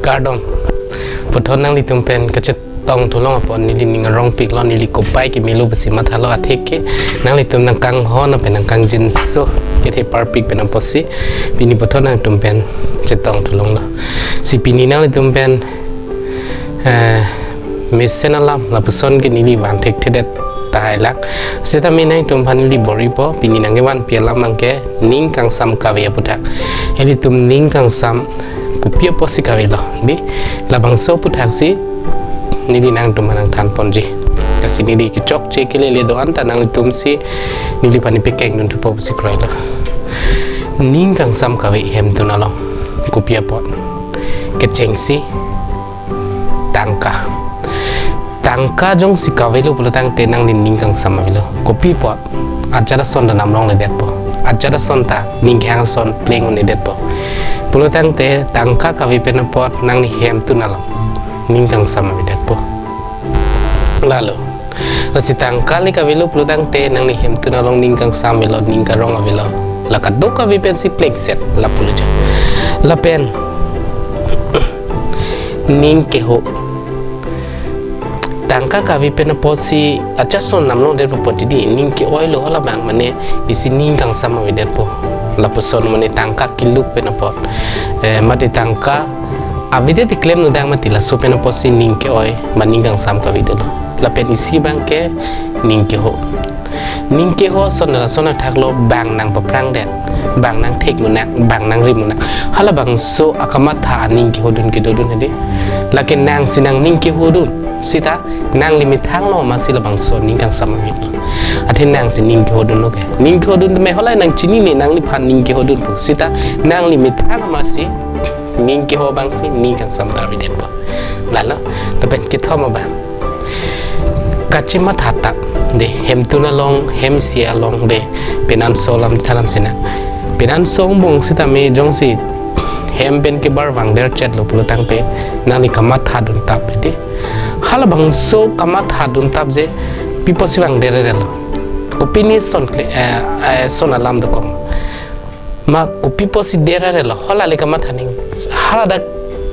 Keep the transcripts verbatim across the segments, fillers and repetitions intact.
Kardom. Puthot nanglitum pen kachetong thulong apot neli ning arongpiklo, neli kopai kemelo pusi mathalo, atheke nanglitum nangkanghon pen nangkangjinso kethe parpik pen apotsi pini puthot nangtum pen chetong thulonglo. Si pini nanglitum pen, eh, mesen alam lapuson ke neli van thekthedet tahai lang. Seta mi nangtum aphan neli bor-ipo, pini nangkevanpi alam abangke ning kangsam kave aputhak. Ilitum ning kangsam kopi apotsi kavelo, dei. Labangso aputhaksi neli nangtum aphan nangthanponji. Lasi neli kechokche kelele do-an ta nanglitumsi neliphan nipekengdun thupo pusi kroilo. Ning kangsam kave hemtun along. Kopi apot? Kechengsi tangka. Tangka jongsi kavelo pulotangte nangli ning kangsam avelo. Kopi apot? Ajat ason ta namlongledetpo. Ajat ason ta ning kehang ason pleng un-edetpo. Pulotangte tangka kave pen apot nangli hemtun along ning kangsam avedetpo. Lalo. Lasi tangka le kavelo pulotangte nangli hemtun along ning kangsam avelo, ning karong avelo. La kadokave pensi plengset lapulo jo. Lapen ning keho. Tangka kave pen apotsi ajat ason namlongdetpo apot dei, ning ke-oilo, halabang mane isi ning kangsam avedetpo. Lapuson mane tangka keluk pen apot. Eh, mate tangka avedet keklem nudang mati, laso pen apotsi ning ke-oi, ma ning kangsam kave dolo. Lapen isi abangke ning keho. Ning keho ason lason athaklo, bang nangpaprangdet, bang nangthek munak, bang nangri munak. Halabangso akamatha aning kehodun kedodun hedi. Lake nangsi nangning kehodun sita nangli methang lo masi labangso ning kangsam avedetlo. Athe nangsi ning kehodunlo ke. Ning kehodun tame halai nangchinine nangliphan ning kehodun pu. Sita nangli methang masi ning keho abangsi ning kangsam ta avedetpo. Lalo, lapen kethom abang. Kachematha tap, dei, hemtun along, hem isi along, dei, penanso alam thalam sina. Penanso angbong sitame jongsi hem pen kebar vangderchetlo pulotangte nangli kamathadun tap, dei. Halabangso kamathadun tap je pi apotsi vangdererelo. Kopine ason kle-, eh, eh, ason alam dokok. Ma kopi apotsi dererelo, hala le kamatha ning. Hala dak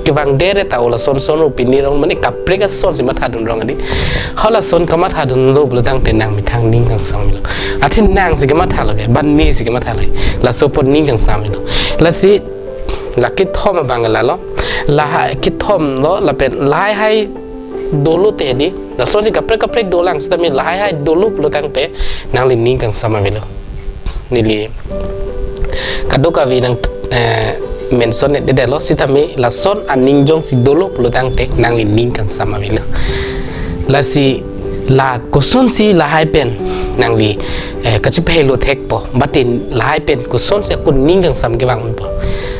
kevangdere ta ola son son ro pini rong mane kaprek asonsi mathadun rong adi. Halason kamathadunlo pulotangte nang methang ning kangsam avelo. Athe nangsi kamathalo ke, ba nesi kamathalo ke. Laso apot ning kangsam avelo. Lasi la kethom abang lalo. La ha-, kethomlo lapen lahai hai dolo te dei. Lasonsi kaprek kaprek dolang sitame lahai hai dolo pulotangte nangli ning kangsam avelo. Neli kadokave nang, eh, mention-edetlo sitame lason aning jongsi dolo pulotangte nangli ning kangsam avelo. Lasi la kosonsi lahai pen nangli, eh, kachepahelo thekpo, batin lahai pen kosonsi ako ning kangsam kevang unpo.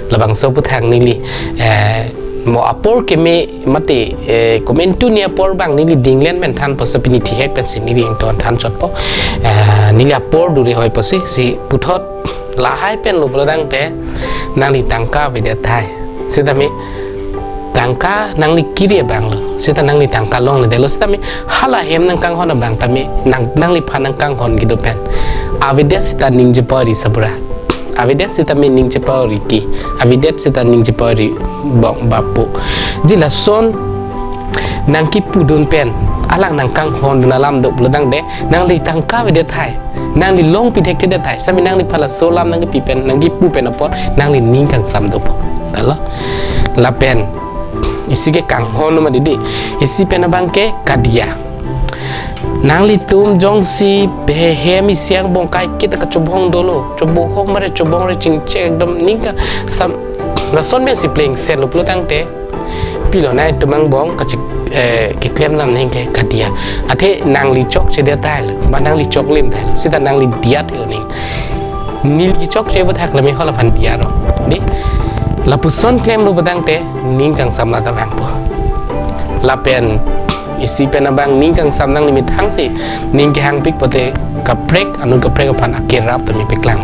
Labangso aputhak neli, eh, mo apor keme mate, eh, komantu ni apor abang neli dinglen pen thanpo, sa pini thihek pensi neli ington thanchotpo. Eh, neli apor duri hoi apotsi, si puthot lahai penlo pulotangte nangli tangka avedet tahai. Sitame tangka nangli kiri abanglo. Sita nangli tangka longledetlo. Sitame hala hem nangkanghon abang tame nang, nangliphan nangkanghon kedo pen avedet sita ningje pori sabura. Avedet sitame ningje pori ki. Avedet sita ningje pori bong bapo. Dei lason nangkipudun pen alang nangkanghondun alam do pulotangte nangli tangka avedet tahai. Nangli longpi thekthedet tahai. Sami nangliphan laso alam nangkipi pen, nangkipu pen apot nangli ning kangsam dopo. Lalo. Lapen isi ke kanghon ma dei. Isi pen abangke kadia. Nanglitum jongsi hem isi angbong kaiketa kachobong dolo, chobong mare chobong re chingchek ekdom ning kangsam, lason pensi plengsetlo pulotangte pilo nangtum angbong kachi, eh, keklem lam neng ke kadia. Athe nangli chokchedet tahai lo, ba nangli choklim tahai lo, sita nangli diat yo ning. Neli chokche aputhak lame halaphan diat ro. Dei, lapuson klemlo pulotangte ning kangsam la ta vangpo. Lapen isi pen abang ning kangsam nangli methangsi ning kehangpik pote kaprek, anut kaprek aphan akerap tame peklang.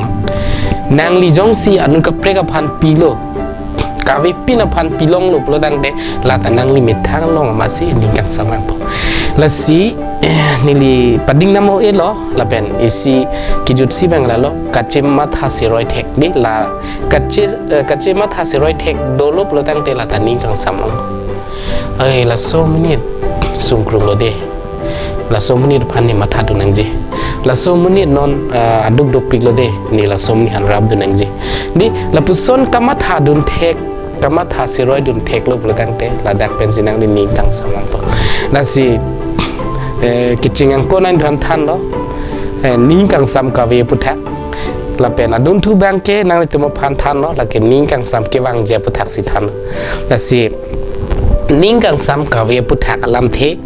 Nangli jongsi anut kaprek aphan pilo, kavepin aphan pilonglo pulotangte la ta nangli methang along masi ning kangsam vangpo. Lasi eh, neli pading namo elo, lapen isi kejutsi abang lalo, kachematha seroi thek dei, la kache, eh, kachematha seroi thek dolo pulo tangte lata ning kangsam ong. Ai, laso amonit sungkrung lo dei. Laso amonit aphan ne matha dun nangji. Laso amonit non, eh, aduk dopik lo dei, ne laso amonit aphan rap dun nangji. Dei, lapuson kamatha dun thek, kamatha seroi dun thek lo pulo tangte, ladak pensi nangli ning kangsam ongpo. Lasi, eh, kecheng angko nangdun thanlo, eh, ning kangsam kave aputhak. Lapen adunthu abangke nanglitum aphan thanlo, lake ning kangsam kevangji aputhak si than. Lasi ning kangsam kave aputhak alamthe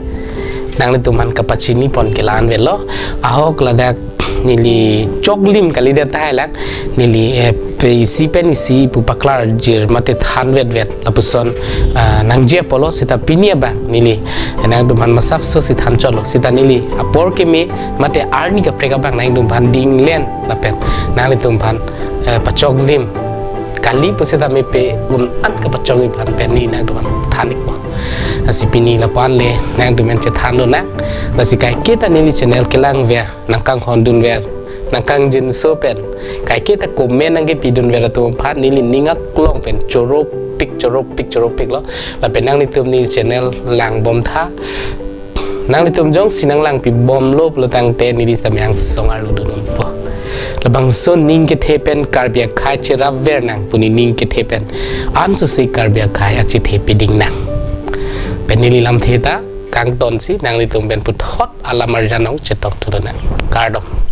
nanglitum aphan kapachini pon ke la-an avelo. Ahok ladak neli choklim kalidet tahai lang, neli, eh, pe isi pen isi pu paklar jir mate than vetvet lapuson, ah, nangji apotlo, seta pini abang neli, eh, nangtum aphan masapso si than chotlo, seta neli apor keme mate arni kaprek abang nangtum aphan dinglen lapen nanglitum aphan, eh, pachoklim kali pusitame pe un-an kapachoklim aphan pen neli nangtum aphan than-ikpo. Lasi pini lapu-an le nangtum pen chethan lonang. Lasi kaiketa neli channel kelang ver, nangkanghon dun ver, nangkangjinso pen kaiketa comment nangkepi dun ver atum aphan neli ning aklong pen choropik, choropik, choropik lo. Lapen nanglitum neli channel lang bom tha. Nanglitum jongsi nanglangpi bomlo pulo tangte neli tame angsong arlu dun nangpo. Labangso ning kethe pen Karbi akhai cherap ver nang pu ne ning kethe pen. Anso si Karbi akhai achethe piding nang. Pen neli lamthe ta kangtonsi nanglitum pen puthot alam arjan nong chetong thu lonang. Kardom.